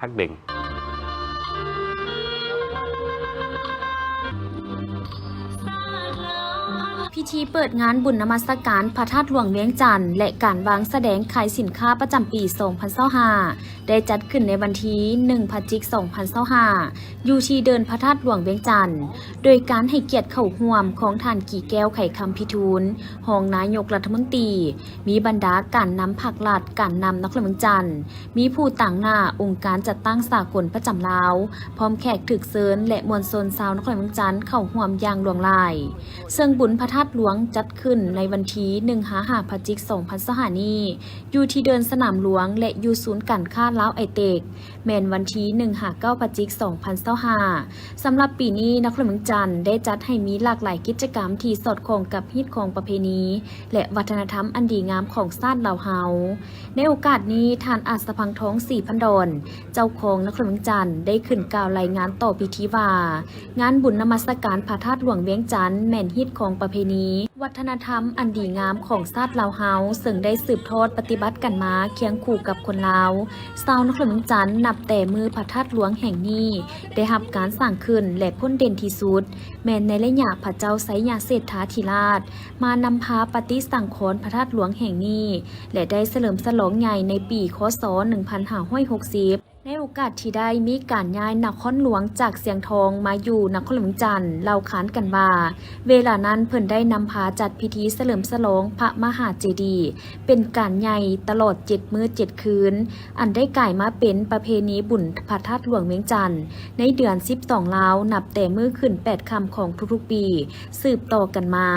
ພັກເດັງ. ພິທີເປີດງານບຸນນະມັດສະການພະທາດຫຼວງວຽງຈັນ ແລະ ການວາງສະແດງຂາຍສິນຄ້າປະຈຳປີສອງພັນຊາວຫ້າ ໄດ້ຈັດຂຶ້ນໃນວັນທີໜຶ່ງ ພະຈິກ ສອງພັນຊາວຫ້າ ຢູ່ທີ່ເດີ່ນພະທາດຫຼວງວຽງຈັນ ໂດຍການໃຫ້ກຽດເຂົ້າຮ່ວມຂອງທ່ານ ກີແກ້ວ ໄຂຄຳພິທູນ ຮອງນາຍົກລັດຖະມົນຕີ, ມີບັນດາການນຳພັກລັດ, ການນຳນະຄອນຫຼວງວຽງຈັນ, ມີຜູ້ຕາງໜ້າອົງການຈັດຕັ້ງສາກົນປະຈຳລາວ, ພ້ອມແຂກຖືກເຊີນ ແລະ ມວນຊົນຊາວນະຄອນຫຼວງວຽງຈັນເຂົ້າຮ່ວມຢ່າງຫຼວງຫຼາຍ. ເຊິ່ງບຸນພະທາດຫຼວງຈັດຂຶ້ນໃນວັນທີໜຶ່ງຫາຫ້າ ພະຈິກ ສອງພັນຊາວຫ້ານີ້ ຢູ່ທີ່ເດີ່ນສະໜາມຫຼວງ ແລະ ຢູ່ສູນການຄ້າລາວໄອເຕັກ ແມ່ນວັນທີໜຶ່ງຫາເກົ້າ ພະຈິກ ສອງພັນຊາວຫ້າ. ສຳລັບປີນີ້ ນະຄອນຫຼວງວຽງຈັນໄດ້ຈັດໃຫ້ມີຫຼາກຫຼາຍກິດຈະກຳທີ່ສອດຄ່ອງກັບຮີດຄອງປະເພນີ ແລະ ວັດທະນະທຳອັນດີງາມຂອງຊາດລາວເຮົາ. ໃນໂອກາດນີ້ ທ່ານ ອາດສະພັງທອງ ສີພັນດອນ ເຈົ້າຄອງນະຄອນຫຼວງວຽງຈັນ ໄດ້ຂຶ້ນກ່າວລາຍງານຕໍ່ພິທີວ່າ ງານບຸນນະມັດສະການພະທາດຫຼວງວຽງຈັນ ແມ່ນຮີດຄອງປະເພນີ ວັດທະນະທຳອັນດີງາມຂອງຊາດລາວເຮົາ ເຊິ່ງໄດ້ສືບທອດປະຕິບັດກັນມາຄຽງຄູ່ກັບຄົນລາວ ຊາວນະຄອນຫຼວງວຽງຈັນ ນັບແຕ່ມື້ພະທາດຫຼວງແຫ່ງນີ້ໄດ້ຮັບການສ້າງຂຶ້ນ ແລະ ພົ້ນເດັ່ນທີ່ສຸດ ແມ່ນໃນໄລຍະພະເຈົ້າໄຊຍະເສດຖາທິລາດ ມານຳພາປະຕິສັງຂອນພະທາດຫຼວງແຫ່ງນີ້ ແລະ ໄດ້ສະເຫຼີມສະຫຼອງໃຫຍ່ໃນປີ ຄ.ສ. ໜຶ່ງພັນຫ້າຮ້ອຍຫົກສິບ. ໃນໂອກາດທີ່ໄດ້ມີການຍ້າຍນະຄອນຫຼວງຈາກຊຽງທອງມາຢູ່ນະຄອນຫຼວງວຽງຈັນ ເລົ່າຂານກັນວ່າ ເວລານັ້ນເພິ່ນໄດ້ນຳພາຈັດພິທີສະເຫຼີມສະຫຼອງພະມະຫາເຈດີ ເປັນການໃຫຍ່ຕະຫຼອດເຈັດມື້ເຈັດຄືນ ອັນໄດ້ກາຍມາເປັນປະເພນີບຸນພະທາດຫຼວງວຽງຈັນ ໃນເດືອນສິບສອງລາວ ນັບແຕ່ມື້ຂຶ້ນແປດຄ່ຳຂອງທຸກໆປີ ສືບຕໍ່ກັນມາ.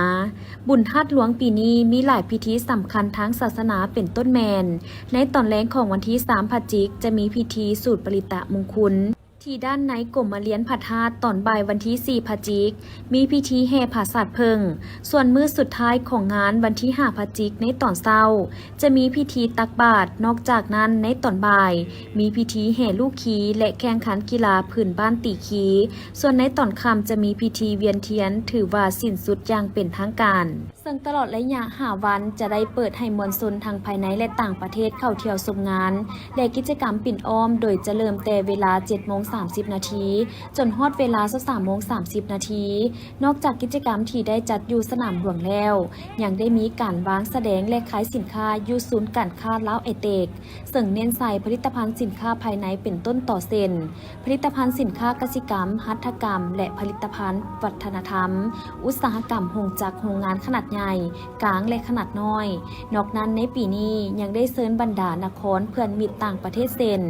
ບຸນທາດຫຼວງປີນີ້ມີຫຼາຍພິທີສຳຄັນທາງສາສະໜາ ເປັນຕົ້ນແມ່ນ ໃນຕອນແລງຂອງວັນທີສາມ ພະຈິກ ຈະມີພິທີສູດປະລິດຕະມຸງຄຸນ ທີ່ດ້ານໃນກົມມະລຽນພະທາດ. ຕອນບ່າຍວັນທີສີ່ ພະຈິກ ມີພິທີແຫ່ຜາສາດເຜິ້ງ. ສ່ວນມື້ສຸດທ້າຍຂອງງານ ວັນທີຫ້າ ພະຈິກ ໃນຕອນເຊົ້າ ຈະມີພິທີຕັກບາດ. ນອກຈາກນັ້ນ ໃນຕອນບ່າຍ ມີພິທີແຫ່ລູກຄີ ແລະ ແຂ່ງຂັນກິລາພື້ນບ້ານຕີຄີ. ສ່ວນໃນຕອນຄ່ຳ ຈະມີພິທີວຽນທຽນ ຖືວ່າສິ້ນສຸດຢ່າງເປັນທາງການ. ເຊິ່ງຕະຫຼອດໄລຍະຫ້າວັນ ຈະໄດ້ເປີດໃຫ້ມວນຊົນທັງພາຍໃນ ແລະ ຕ່າງປະເທດເຂົ້າທ່ຽວຊົມງານ ແລະ ກິດຈະກຳປິ່ນອ້ອມ ໂດຍຈະເລີ່ມແຕ່ເວລາເຈັດໂມງສາມສິບນາທີ ຈົນຮອດເວລາຊາວສາມໂມງສາມສິບນາທີ. ນອກຈາກກິດຈະກຳທີ່ໄດ້ຈັດຢູ່ສະໜາມຫຼວງແລ້ວ ຍັງໄດ້ມີການວາງສະແດງ ແລະ ຂາຍສິນຄ້າຢູ່ສູນການຄ້າລາວໄອເຕັກ ເຊິ່ງເນັ້ນໃສ່ຜະລິດຕະພັນສິນຄ້າພາຍໃນ ເປັນຕົ້ນຕໍເສັ້ນ, ຜະລິດຕະພັນສິນຄ້າກະສິກຳ, ຫັດຖະກຳ ແລະ ຜະລິດຕະພັນວັດທະນະທຳ ອຸດສາຫະກຳ, ໂຮງຈັກ, ໂຮງງານຂະໜາດໃຫຍ່, ກາງ ແລະ ຂະໜາດນ້ອຍ. ນອກນັ້ນ, ໃນປີນີ້ຍັງໄດ້ເຊີນບັນດານະຄອນເພື່ອນມິດຕ່າງປະເທດເຊັ່ນ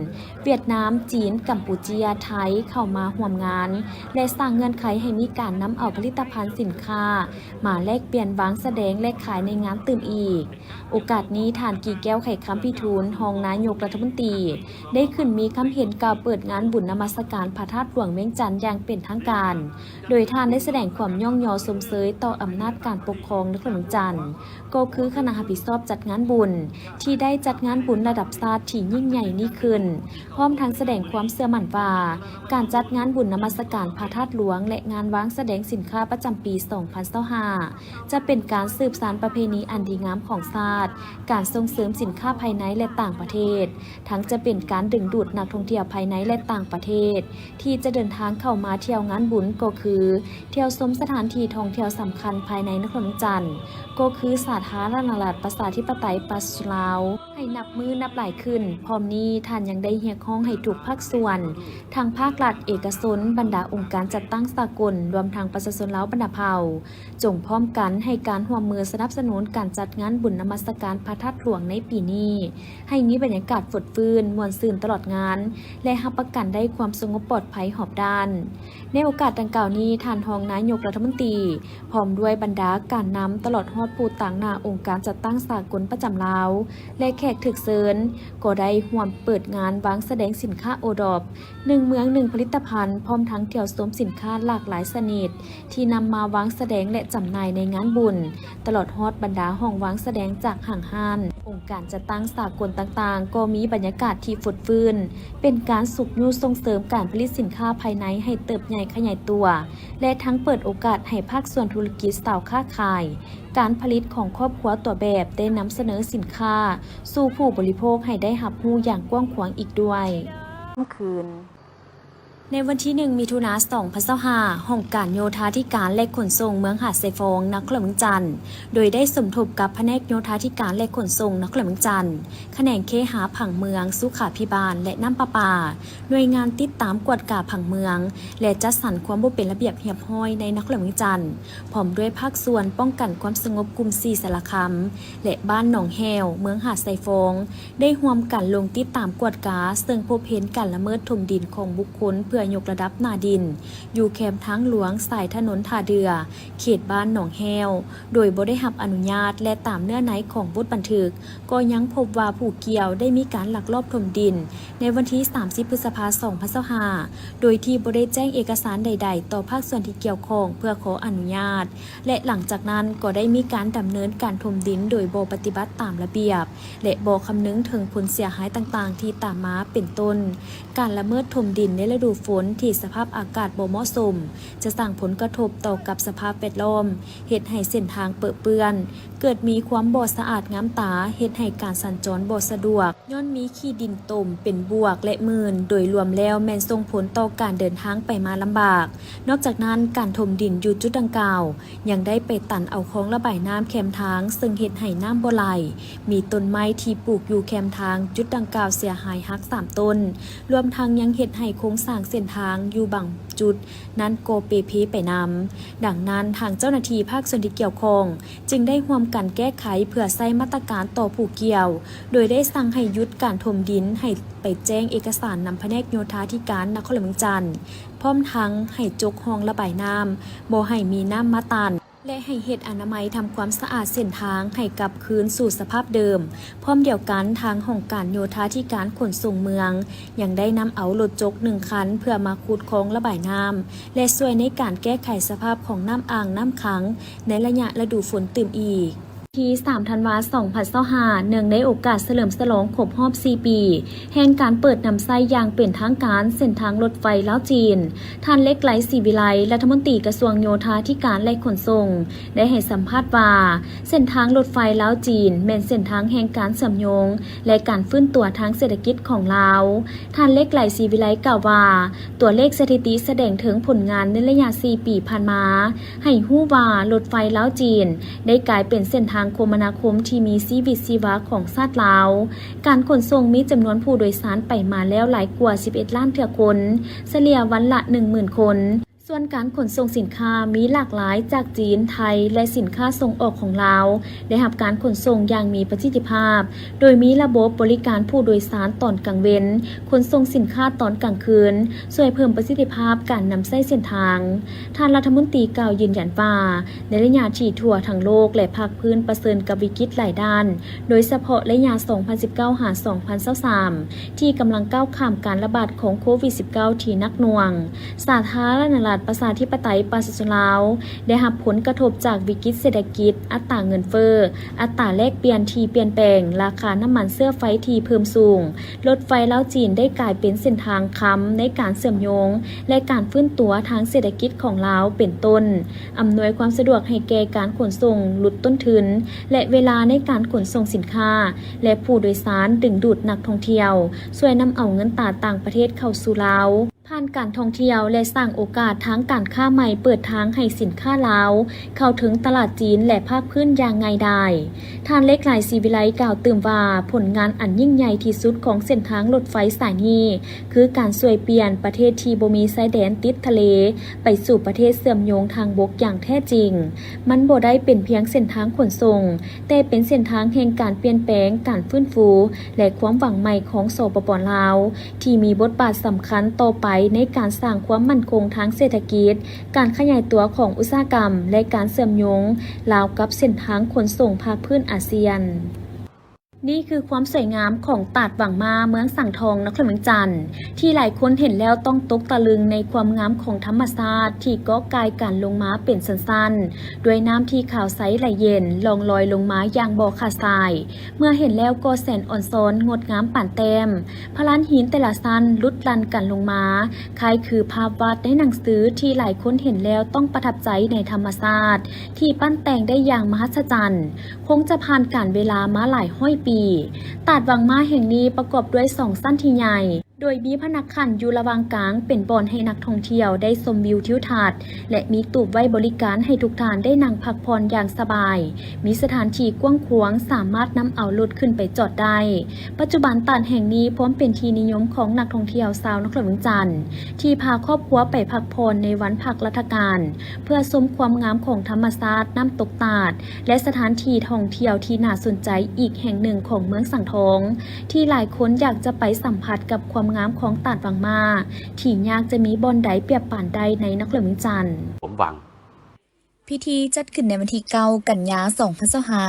ຫວຽດນາມ, ຈີນ, ກຳປູເຈຍ, ໄທ ເຂົ້າມາຮ່ວມງານ ແລະ ສ້າງເງື່ອນໄຂໃຫ້ມີການນຳເອົາຜະລິດຕະພັນສິນຄ້າມາແລກປ່ຽນ, ວາງສະແດງ ແລະ ຂາຍໃນງານຕື່ມອີກ. ໂອກາດນີ້ ທ່ານ ກີແກ້ວ ໄຂຄຳພິທູນ ຮອງນາຍົກລັດຖະມົນຕີ ໄດ້ຂຶ້ນມີຄຳເຫັນກ່າວເປີດງານບຸນນະມັດສະການພະທາດຫຼວງວຽງຈັນຢ່າງເປັນທາງການ, ໂດຍທ່ານໄດ້ສະແດງຄວາມຍ້ອງຍໍຊົມເຊີຍຕໍ່ອຳນາດການປົກຄອງນະຄອນຫຼວງວຽງຈັນ ກໍຄືຄະນະຮັບຜິດຊອບຈັດງານບຸນ ທີ່ໄດ້ຈັດງານບຸນລະດັບຊາດທີ່ຍິ່ງໃຫຍ່ນີ້ຂຶ້ນ, ພ້ອມທັງສະແດງຄວາມເຊື່ອໝັ້ນວ່າ ການຈັດງານບຸນນະມັດສະການພະທາດຫຼວງ ແລະ ງານວາງສະແດງສິນຄ້າປະຈຳປີສອງພັນຊາວຫ້າ ຈະເປັນການສືບສານປະເພນີອັນດີງາມຂອງຊາດ, ການສົ່ງເສີມສິນຄ້າພາຍໃນ ແລະ ຕ່າງປະເທດ, ທັງຈະເປັນການດຶງດູດນັກທ່ອງທ່ຽວພາຍໃນ ແລະ ຕ່າງປະເທດ ທີ່ຈະເດີນທາງເຂົ້າມາທ່ຽວງານບຸນ ກໍຄືທ່ຽວຊົມສະຖານທີ່ທ່ອງທ່ຽວສຳຄັນພາຍໃນນະຄອນຫຼວງວຽງຈັນ ກໍຄືສາທາລະນະລັດປະຊາທິປະໄຕປະຊາຊົນລາວ ໃຫ້ນັບມື້ນັບຫຼາຍຂຶ້ນ. ພ້ອມນີ້ ທ່ານຍັງໄດ້ຮຽກຮ້ອງໃຫ້ທຸກພາກສ່ວນ ທັງພາກລັດ, ເອກະຊົນ, ບັນດາອົງການຈັດຕັ້ງສາກົນ, ລວມທັງປະຊາຊົນລາວບັນດາເຜົ່າ ຈົ່ງພ້ອມກັນໃຫ້ການຮ່ວມມືສະໜັບສະໜູນການຈັດງານບຸນນະມັດສະການພະທາດຫຼວງໃນປີນີ້ ໃຫ້ມີບັນຍາກາດຟົດຟື້ນ, ມ່ວນຊື່ນຕະຫຼອດງານ ແລະ ຮັບປະກັນໄດ້ຄວາມສະຫງົບປອດໄພຮອບດ້ານ. ໃນໂອກາດດັ່ງກ່າວນີ້, ທ່ານຮອງນາຍົກລັດຖະມົນຕີ ພ້ອມດ້ວຍບັນດາການນຳ ຕະຫຼອດຮອດຜູ້ຕາງໜ້າອົງການຈັດຕັ້ງສາກົນປະຈຳລາວ ແລະ ແຂກຖືກເຊີນ ກໍໄດ້ຮ່ວມເປີດງານວາງສະແດງສິນຄ້າໂອດອບ ໜຶ່ງເມືອງໜຶ່ງຜະລິດຕະພັນ ພ້ອມທັງທ່ຽວຊົມສິນຄ້າຫຼາກຫຼາຍຊະນິດ ທີ່ນຳມາວາງສະແດງ ແລະ ຈຳໜ່າຍໃນງານບຸນ, ຕະຫຼອດຮອດບັນດາຫ້ອງວາງສະແດງຈາກຫ້າງຮ້ານ, ອົງການຈັດຕັ້ງສາກົນຕ່າງໆ ກໍມີບັນຍາກາດທີ່ຟົດຟື້ນ, ເປັນການຊຸກຍູ້ສົ່ງເສີມການຜະລິດສິນຄ້າພາຍໃນໃຫ້ເຕີບໃຫຍ່ຂະຫຍາຍຕົວ ແລະ ທັງເປີດໂອກາດໃຫ້ພາກສ່ວນທຸລະກິດ, ຊາວຄ້າຂາຍ, ການຜະລິດຂອງຄອບຄົວຕົວແບບ ໄດ້ນຳສະເໜີສິນຄ້າສູ່ຜູ້ບໍລິໂພກໃຫ້ໄດ້ຮັບຮູ້ຢ່າງກວ້າງຂວາງອີກດ້ວຍ. ຄ່ຳຄືນ. ໃນວັນທີໜຶ່ງ ມິຖຸນາ ສອງພັນຊາວຫ້າ, ຫ້ອງການໂຍທາທິການ ແລະ ຂົນສົ່ງເມືອງຫາດຊາຍຟອງ ນະຄອນຫຼວງວຽງຈັນ ໂດຍໄດ້ສົມທົບກັບພະແນກໂຍທາທິການ ແລະ ຂົນສົ່ງນະຄອນຫຼວງວຽງຈັນ, ຂະແໜງເຄຫະຜັງເມືອງ, ສຸຂາພິບານ ແລະ ນ້ຳປະປາ, ໜ່ວຍງານຕິດຕາມກວດກາຜັງເມືອງ ແລະ ຈັດສັນຄວາມບໍ່ເປັນລະບຽບຮຽບຮ້ອຍໃນນະຄອນຫຼວງວຽງຈັນ, ພ້ອມດ້ວຍພາກສ່ວນປ້ອງກັນຄວາມສະຫງົບກຸ່ມສີ່ສາລະຄຳ ແລະ ບ້ານໜອງແຫ້ວ ເມືອງຫາດຊາຍຟອງ ໄດ້ຮ່ວມກັນລົງຕິດຕາມກວດກາ ເຊິ່ງພົບເຫັນການລະເມີດຖົມດິນຂອງບຸກຄົນເພື່ອຍົກລະດັບໜ້າດິນ ຢູ່ແຄມທາງຫຼວງສາຍຖະໜົນທ່າເດື່ອ ເຂດບ້ານໜອງແຫ້ວ ໂດຍບໍ່ໄດ້ຮັບອະນຸຍາດ ແລະ ຕາມເນື້ອໃນຂອງບົດບັນທຶກ ກໍຍັງພົບວ່າຜູ້ກ່ຽວໄດ້ມີການລັກລອບຖົມດິນໃນວັນທີສາມສິບ ພຶດສະພາ ສອງພັນຊາວຫ້າ ໂດຍທີ່ບໍ່ໄດ້ແຈ້ງເອກະສານໃດໆຕໍ່ພາກສ່ວນທີ່ກ່ຽວຂ້ອງເພື່ອຂໍອະນຸຍາດ ແລະ ຫຼັງຈາກນັ້ນກໍໄດ້ມີການດຳເນີນການຖົມດິນໂດຍບໍ່ປະຕິບັດຕາມລະບຽບ ແລະ ບໍ່ຄຳນຶງເຖິງຜົນເສຍຫາຍຕ່າງໆທີ່ຕາມມາ ເປັນຕົ້ນ ການລະເມີດຖົມດິນໃນລະດູຝົນທີ່ສະພາບອາກາດບໍ່ເໝາະສົມ ຈະສ້າງຜົນກະທົບຕໍ່ກັບສະພາບແວດລ້ອມ, ເຮັດໃຫ້ເສັ້ນທາງເປິເປື້ອນ, ເກີດມີຄວາມບໍ່ສະອາດງາມຕາ, ເຮັດໃຫ້ການສັນຈອນບໍ່ສະດວກ ຍ້ອນມີຂີ້ດິນຕົມເປັນບວກ ແລະ ມື່ນ, ໂດຍລວມແລ້ວແມ່ນສົ່ງຜົນຕໍ່ການເດີນທາງໄປມາລຳບາກ. ນອກຈາກນັ້ນ, ການຖົມດິນຢູ່ຈຸດດັ່ງກ່າວ ຍັງໄດ້ໄປຕັນເອົາຄອງລະບາຍນ້ຳແຄມທາງ, ເຊິ່ງເຮັດໃຫ້ນ້ຳບໍ່ໄຫຼ, ມີຕົ້ນໄມ້ທີ່ປູກຢູ່ແຄມທາງຈຸດດັ່ງກ່າວເສຍຫາຍຫັກສາມຕົ້ນ, ລວມທັງຍັງເຮັດໃຫ້ໂຄງສ້າງເສັ້ນທາງຢູ່ບາງຈຸດ ນັ້ນກໍເປ່ເພໄປນຳ. ດັ່ງນັ້ນ, ທາງເຈົ້າໜ້າທີ່ພາກສ່ວນທີ່ກ່ຽວຂ້ອງ ຈຶ່ງໄດ້ຮ່ວມກັນແກ້ໄຂເພື່ອໃຊ້ມາດຕະການຕໍ່ຜູ້ກ່ຽວ, ໂດຍໄດ້ສັ່ງໃຫ້ຢຸດການຖົມດິນ, ໃຫ້ໄປແຈ້ງເອກະສານນຳພະແນກໂຍທາທິການນະຄອນຫຼວງວຽງຈັນ, ພ້ອມທັງໃຫ້ຈົກຮ່ອງລະບາຍນ້ຳ, ບໍ່ໃຫ້ມີນ້ຳມາຕັນ ແລະ ໃຫ້ເຮັດອະນາໄມທຳຄວາມສະອາດເສັ້ນທາງໃຫ້ກັບຄືນສູ່ສະພາບເດີມ. ພ້ອມດຽວກັນ, ທາງຫ້ອງການໂຍທາທິການຂົນສົ່ງເມືອງ ຍັງໄດ້ນຳເອົາລົດຈົກໜຶ່ງຄັນເພື່ອມາຂຸດຄອງລະບາຍນ້ຳ ແລະ ຊ່ວຍໃນການແກ້ໄຂສະພາບຂອງນ້ຳອ່າງນ້ຳຂັງໃນໄລຍະລະດູຝົນຕື່ມອີກ. ທີສາມທັນວາ ສອງພັນຊາວຫ້າ ເນື່ອງໃນໂອກາດສະເຫຼີມສະຫຼອງຄົບຮອບສີ່ປີ ແຫ່ງການເປີດນຳໃຊ້ຢ່າງເປັນທາງການເສັ້ນທາງລົດໄຟລາວ-ຈີນ, ທ່ານ ເລັກໄລ ສີວິໄລ ລັດຖະມົນຕີກະຊວງໂຍທາທິການ ແລະ ຂົນສົ່ງ ໄດ້ໃຫ້ສຳພາດວ່າ ເສັ້ນທາງລົດໄຟລາວ-ຈີນ ແມ່ນເສັ້ນທາງແຫ່ງການເຊື່ອມໂຍງ ແລະ ການຟື້ນຕົວທາງເສດຖະກິດຂອງລາວ. ທ່ານ ເລັກໄລ ສີວິໄລ ກ່າວວ່າ ຕົວເລກສະຖິຕິສະແດງເຖິງຜົນງານໃນໄລຍະສີ່ປີຜ່ານມາ ໃຫ້ຮູ້ວ່າລົດໄຟລາວ-ຈີນ ໄດ້ກາຍເປັນເສັ້ນທາງຄົມມະນາຄົມທີ່ມີຊີວິດຊີວາຂອງຊາດລາວ. ການຂົນສົ່ງມີຈຳນວນຜູ້ໂດຍສານໄປມາແລ້ວຫຼາຍກວ່າສິບເອັດລ້ານເທື່ອຄົນ, ສະເລ່ຍວັນລະໜຶ່ງໝື່ນຄົນ. ສ່ວນການຂົນສົ່ງສິນຄ້າມີຫຼາກຫຼາຍຈາກຈີນ, ໄທ ແລະ ສິນຄ້າສົ່ງອອກຂອງລາວ ໄດ້ຮັບການຂົນສົ່ງຢ່າງມີປະສິດທິພາບ, ໂດຍມີລະບົບບໍລິການຜູ້ໂດຍສານຕອນກາງເວັນ, ຂົນສົ່ງສິນຄ້າຕອນກາງຄືນ, ຊ່ວຍເພີ່ມປະສິດທິພາບການນຳໃຊ້ເສັ້ນທາງ. ທ່ານລັດຖະມົນຕີກ່າວຢືນຢັນວ່າ ໃນໄລຍະທີ່ທົ່ວທັງໂລກ ແລະ ພາກພື້ນປະເຊີນກັບວິກິດຫຼາຍດ້ານ, ໂດຍສະເພາະໄລຍະສອງພັນສິບເກົ້າຫາສອງພັນຊາວສາມ ທີ່ກຳລັງກ້າວຂ້າມການລະບາດຂອງໂຄວິດສິບເກົ້າ ທີ່ໜັກໜ່ວງ, ສາທາລະນະລັດປະຊາທິປະໄຕປະຊາຊົນລາວ ໄດ້ຮັບຜົນກະທົບຈາກວິກິດເສດຖະກິດ, ອັດຕາເງິນເຟີ້, ອັດຕາແລກປ່ຽນທີ່ປ່ຽນແປງ, ລາຄານ້ຳມັນເຊື້ອໄຟທີ່ເພີ່ມສູງ, ລົດໄຟລາວ-ຈີນໄດ້ກາຍເປັນເສັ້ນທາງຄຳໃນການເຊື່ອມໂຍງ ແລະ ການຟື້ນຕົວທາງເສດຖະກິດຂອງລາວ ເປັນຕົ້ນ ອຳນວຍຄວາມສະດວກໃຫ້ແກ່ການຂົນສົ່ງ, ຫຼຸດຕົ້ນທຶນ ແລະ ເວລາໃນການຂົນສົ່ງສິນຄ້າ ແລະ ຜູ້ໂດຍສານ, ດຶງດູດນັກທ່ອງທ່ຽວ, ຊ່ວຍນຳເອົາເງິນຕາຕ່າງປະເທດເຂົ້າສູ່ລາວ ຜ່ານການທ່ອງທ່ຽວ ແລະ ສ້າງໂອກາດທາງການຄ້າໃໝ່, ເປີດທາງໃຫ້ສິນຄ້າລາວເຂົ້າເຖິງຕະຫຼາດຈີນ ແລະ ພາກພື້ນຢ່າງງ່າຍດາຍ. ທ່ານ ເລັກໄລ ສີວິໄລ ກ່າວຕື່ມວ່າ ຜົນງານອັນຍິ່ງໃຫຍ່ທີ່ສຸດຂອງເສັ້ນທາງລົດໄຟສາຍນີ້ ຄືການຊ່ວຍປ່ຽນປະເທດທີ່ບໍ່ມີຊາຍແດນຕິດທະເລ ໄປສູ່ປະເທດເຊື່ອມໂຍງທາງບົກຢ່າງແທ້ຈິງ. ມັນບໍ່ໄດ້ເປັນພຽງເສັ້ນທາງຂົນສົ່ງ, ແຕ່ເປັນເສັ້ນທາງແຫ່ງການປ່ຽນແປງ, ການຟື້ນຟູ ແລະ ຄວາມຫວັງໃໝ່ຂອງ ສປປ ລາວ ທີ່ມີບົດບາດສຳຄັນຕໍ່ໄປໃນການສ້າງຄວາມໝັ້ນຄົງທາງເສດຖະກິດ, ການຂະຫຍາຍຕົວຂອງອຸດສາຫະກຳ ແລະ ການເຊື່ອມໂຍງລາວກັບເສັ້ນທາງຂົນສົ່ງພາກພື້ນອາຊຽນ. ນີ້ຄືຄວາມສວຍງາມຂອງຕາດວັງມ້າ ເມືອງສັງທອງ ນະຄອນຫຼວງວຽງຈັນ ທີ່ຫຼາຍຄົນເຫັນແລ້ວຕ້ອງຕົກຕະລຶງໃນຄວາມງາມຂອງທຳມະຊາດທີ່ເກາະກ່າຍກັນລົງມາເປັນຊັ້ນໆ ດ້ວຍນ້ຳທີ່ຂາວໃສໄຫຼເຢັນ ລ່ອງລອຍລົງມາຢ່າງບໍ່ຂາດສາຍ. ເມື່ອເຫັນແລ້ວກໍແສນອອນຊອນ ງົດງາມປານແຕ້ມ. ພະລານຫີນແຕ່ລະຊັ້ນຫຼຸດຫຼັ່ນກັນລົງມາ ຄ້າຍຄືພາບວາດໃນໜັງສືທີ່ຫຼາຍຄົນເຫັນແລ້ວຕ້ອງປະທັບໃຈໃນທຳມະຊາດທີ່ປັ້ນແຕ່ງໄດ້ຢ່າງມະຫັດສະຈັນ. ຄົງຈະຜ່ານການເວລາມາຫຼາຍຮ້ອຍປີ. ຕາດວັງມ້າແຫ່ງນີ້ປະກອບດ້ວຍສອງຊັ້ນທີ່ໃຫຍ່, ໂດຍມີພະນັກງານຢູ່ລະຫວ່າງກາງ ເປັນບ່ອນໃຫ້ນັກທ່ອງທ່ຽວໄດ້ຊົມວິວທິວທັດ ແລະ ມີຕູບໄວ້ບໍລິການໃຫ້ທຸກທ່ານໄດ້ນັ່ງພັກຜ່ອນຢ່າງສະບາຍ, ມີສະຖານທີ່ກວ້າງຂວາງ, ສາມາດນຳເອົາລົດຂຶ້ນໄປຈອດໄດ້. ປັດຈຸບັນຕາດແຫ່ງນີ້ພ້ອມເປັນທີ່ນິຍົມຂອງນັກທ່ອງທ່ຽວຊາວນະຄອນຫຼວງວຽງຈັນ ທີ່ພາຄອບຄົວໄປພັກຜ່ອນໃນວັນພັກລັດຖະການ ເພື່ອຊົມຄວາມງາມຂອງທຳມະຊາດນ້ຳຕົກຕາດ ແລະ ສະຖານທີ່ທ່ອງທ່ຽວທີ່ໜ້າສົນໃຈອີກແຫ່ງໜຶ່ງຂອງເມືອງສັງທອງ ທີ່ຫຼາຍຄົນຢາກຈະໄປສຳຜັດກັບຄວາມງາມຂອງຕາດວັງມ້າ ທີ່ຍາກຈະມີບ່ອນໃດປຽບປານໄດ້ໃນນະຄອນຫຼວງວຽງຈັນ. ຜົມຫວັງ. ພິທີຈັດຂຶ້ນໃນວັນທີເກົ້າ ກັນຍາ ສອງພັນຊາວຫ້າ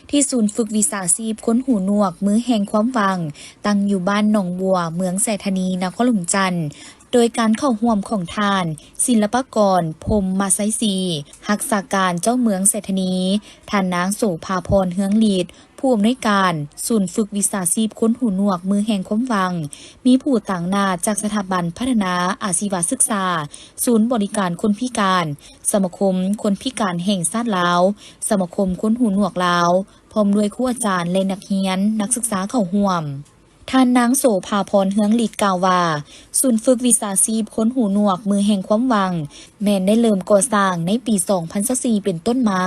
ທີ່ສູນຝຶກວິຊາຊີບຄົນຫູໜວກ ມືແຫ່ງຄວາມຫວັງ ຕັ້ງຢູ່ບ້ານໜອງບົວ ເມືອງໄຊທານີ ນະຄອນຫຼວງວຽງຈັນ. ໂດຍການເຂົ້າຮ່ວມຂອງທ່ານ ສິນລະປະກອນ ພົມມະໄຊສີ ຮັກສາການເຈົ້າເມືອງໄຊທານີ, ທ່ານນາງ ໂສພາພອນ ເຮືອງລິດ ຜູ້ອຳນວຍການສູນຝຶກວິຊາຊີບຄົນຫູໜວກ ມືແຫ່ງຄວາມຫວັງ, ມີຜູ້ຕາງໜ້າຈາກສະຖາບັນພັດທະນາອາຊີວະສຶກສາ, ສູນບໍລິການຄົນພິການ, ສະມາຄົມຄົນພິການແຫ່ງຊາດລາວ, ສະມາຄົມຄົນຫູໜວກລາວ, ພ້ອມດ້ວຍຄູອາຈານ ແລະ ນັກຮຽນ, ນັກສຶກສາເຂົ້າຮ່ວມ. ທ່ານນາງ ໂສພາພອນ ເຮືອງລິດ ກ່າວວ່າ, ສູນຝຶກວິຊາຊີບຄົນຫູໜວກ ມືແຫ່ງຄວາມຫວັງ ແມ່ນໄດ້ເລີ່ມກໍ່ສ້າງໃນປີສອງພັນຊາວສີ່ເປັນຕົ້ນມາ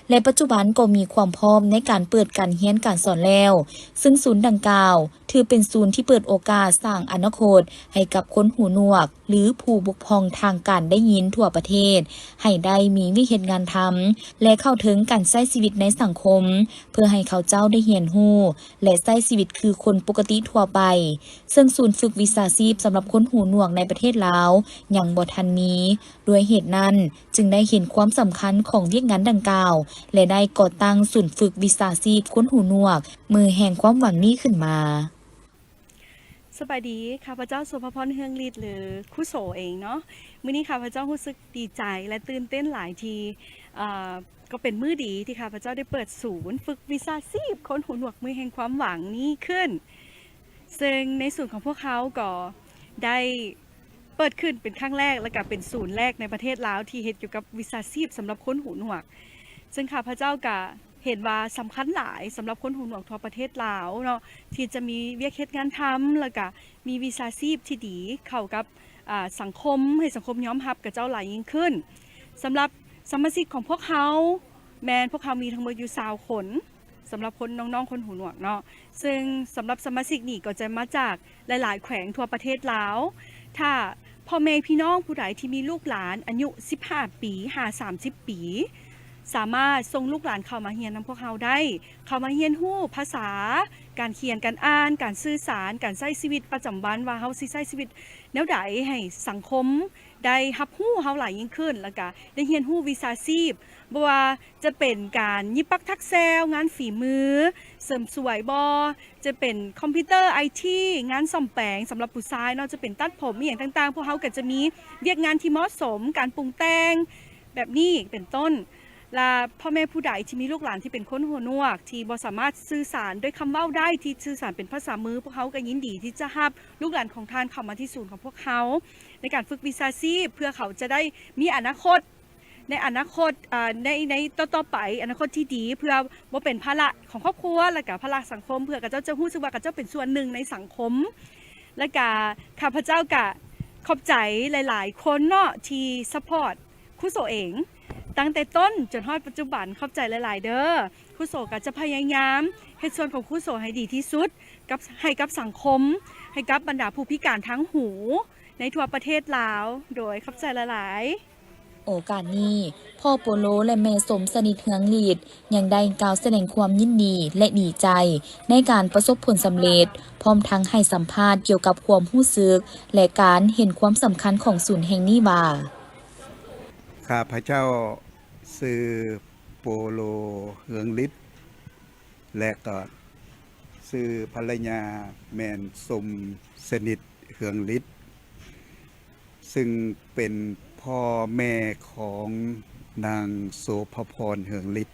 ແລະ ປັດຈຸບັນກໍມີຄວາມພ້ອມໃນການເປີດການຮຽນການສອນແລ້ວ, ເຊິ່ງສູນດັ່ງກ່າວ ຖືເປັນສູນທີ່ເປີດໂອກາດສ້າງອະນາຄົດໃຫ້ກັບຄົນຫູໜວກ ຫຼື ຜູ້ບົກຜ່ອງທາງການໄດ້ຍິນທົ່ວປະເທດ ໃຫ້ໄດ້ມີວຽກເຮັດງານທຳ ແລະ ເຂົ້າເຖິງການໃຊ້ຊີວິດໃນສັງຄົມ ເພື່ອໃຫ້ເຂົາເຈົ້າໄດ້ຮຽນຮູ້ ແລະ ໃຊ້ຊີວິດຄືຄົນປົກກະຕິທົ່ວໄປ, ເຊິ່ງສູນຝຶກວິຊາຊີບສຳລັບຄົນຫູໜວກໃນປະເທດລາວຍັງບໍ່ທັນມີ. ດ້ວຍເຫດນັ້ນ, ຈຶ່ງໄດ້ເຫັນຄວາມສຳຄັນຂອງວຽກງານດັ່ງກ່າວ ແລະ ໄດ້ກໍ່ຕັ້ງສູນຝຶກວິຊາຊີບຄົນຫູໜວກ ມືແຫ່ງຄວາມຫວັງນີ້ຂຶ້ນມາ. ສະບາຍດີ, ຂ້າພະເຈົ້າ ໂສພາພອນ ເຮືອງລິດ ຫຼື ຄູໂສເອງເນາະ. ມື້ນີ້ຂ້າພະເຈົ້າຮູ້ສຶກດີໃຈ ແລະ ຕື່ນເຕັ້ນຫຼາຍທີ່ ເອີ ກໍເປັນມື້ດີທີ່ຂ້າພະເຈົ້າໄດ້ເປີດສູນຝຶກວິຊາຊີບຄົນຫູໜວກມືແຫ່ງຄວາມຫວັງນີ້ຂຶ້ນ. ເຊິ່ງໃນສູນຂອງພວກເຮົາກໍໄດ້ເປີດຂຶ້ນເປັນຄັ້ງແລກ ແລະ ກະເປັນສູນແລກໃນປະເທດລາວທີ່ເຮັດກ່ຽວກັບວິຊາຊີບສຳລັບຄົນຫູໜວກ. ເຊິ່ງຂ້າພະເຈົ້າກະເຫັນວ່າສຳຄັນຫຼາຍສຳລັບຄົນຫູໜວກທົ່ວປະເທດລາວເນາະ ທີ່ຈະມີວຽກເຮັດງານທຳ ແລ້ວກະມີວິຊາຊີບທີ່ດີເຂົ້າກັບ ອາ ສັງຄົມ ໃຫ້ສັງຄົມຍອມຮັບຂະເຈົ້າຫຼາຍຍິ່ງຂຶ້ນ. ສຳລັບສະມາຊິກຂອງພວກເຮົາ ແມ່ນພວກເຮົາມີທັງໝົດຢູ່ຊາວຄົນ ສຳລັບຄົນ ນ້ອງໆຄົນຫູໜວກເນາະ. ເຊິ່ງສຳລັບສະມາຊິກນີ້ກໍຈະມາຈາກຫຼາຍໆແຂວງທົ່ວປະເທດລາວ. ຖ້າພໍ່ແມ່ພີ່ນ້ອງຜູ້ໃດທີ່ມີລູກຫຼານອາຍຸສິບຫ້າປີຫາສາມສິບປີ ສາມາດສົ່ງລູກຫຼານເຂົ້າມາຮຽນນຳພວກເຮົາໄດ້, ເຂົ້າມາຮຽນຮູ້ພາສາ, ການຂຽນ, ການອ່ານ, ການສື່ສານ, ການໃຊ້ຊີວິດປະຈຳວັນ ວ່າເຮົາຊິໃຊ້ຊີວິດແນວໃດໃຫ້ສັງຄົມໄດ້ຮັບຮູ້ເຮົາຫຼາຍຍິ່ງຂຶ້ນ, ແລ້ວກະໄດ້ຮຽນຮູ້ວິຊາຊີບ ບໍ່ວ່າຈະເປັນການຫຍິບປັກຖັກແຊວ, ງານຝີມື, ເສີມສວຍບໍ, ຈະເປັນຄອມພິວເຕີ ໄອທີ, ງານສ້ອມແປງສຳລັບຜູ້ຊາຍເນາະ, ຈະເປັນຕັດຜົມ ອີ່ຫຍັງຕ່າງໆ, ພວກເຮົາກໍຈະມີວຽກງານທີ່ເໝາະສົມ, ການປຸງແຕ່ງ ແບບນີ້ເປັນຕົ້ນ. ລະພໍ່ແມ່ຜູ້ໃດທີ່ມີລູກຫຼານທີ່ເປັນຄົນຫູໜວກ ທີ່ບໍ່ສາມາດສື່ສານດ້ວຍຄຳເວົ້າໄດ້, ທີ່ສື່ສານເປັນພາສາມື, ພວກເຮົາກໍຍິນດີທີ່ຈະຮັບລູກຫຼານຂອງທ່ານເຂົ້າມາທີ່ສູນຂອງພວກເຮົາ ໃນການຝຶກວິຊາຊີບ ເພື່ອເຂົາຈະໄດ້ມີອະນາຄົດ ໃນອະນາຄົດ ອາ ໃນ ໃນຕໍ່ໆໄປ ອະນາຄົດທີ່ດີ ເພື່ອບໍ່ເປັນພາລະຂອງຄອບຄົວ ແລະກະພາລະສັງຄົມ, ເພື່ອເຂົາເຈົ້າຈະຮູ້ສຶກວ່າເຂົາເຈົ້າເປັນສ່ວນໜຶ່ງໃນສັງຄົມ. ແລະກະຂ້າພະເຈົ້າກະຂອບໃຈຫຼາຍໆຄົນເນາະ ທີ່ຊັບພອດຄູໂສເອງ ຕັ້ງແຕ່ຕົ້ນຈົນຮອດປັດຈຸບັນ. ຂອບໃຈຫຼາຍໆເດີ. ຄູໂສກະຈະພະຍາຍາມເຮັດສ່ວນຂອງຄູໂສໃຫ້ດີທີ່ສຸດ ກັບ ໃຫ້ກັບສັງຄົມ, ໃຫ້ກັບບັນດາຜູ້ພິການທາງຫູໃນທົ່ວປະເທດລາວ. ໂດຍ ຂອບໃຈຫຼາຍໆ. ໂອກາດນີ້ ພໍ່ໂປໂລ ແລະ ແມ່ສົມສະໜິດ ເຮືອງລິດ ຍັງໄດ້ກ່າວສະແດງຄວາມຍິນດີ ແລະ ດີໃຈໃນການປະສົບຜົນສຳເລັດ, ພ້ອມທັງໃຫ້ສຳພາດກ່ຽວກັບຄວາມຮູ້ສຶກ ແລະ ການເຫັນຄວາມສຳຄັນຂອງສູນແຫ່ງນີ້ວ່າ, ຂ້າພະເຈົ້າຊື່ໂປໂລ ເຮືອງລິດ ແລະ ກໍຊື່ພັນລະຍາແມ່ນສົມສະໜິດ ເຮືອງລິດ ຊຶ່ງເປັນພໍ່ແມ່ຂອງນາງໂສພາພອນ ເຮືອງລິດ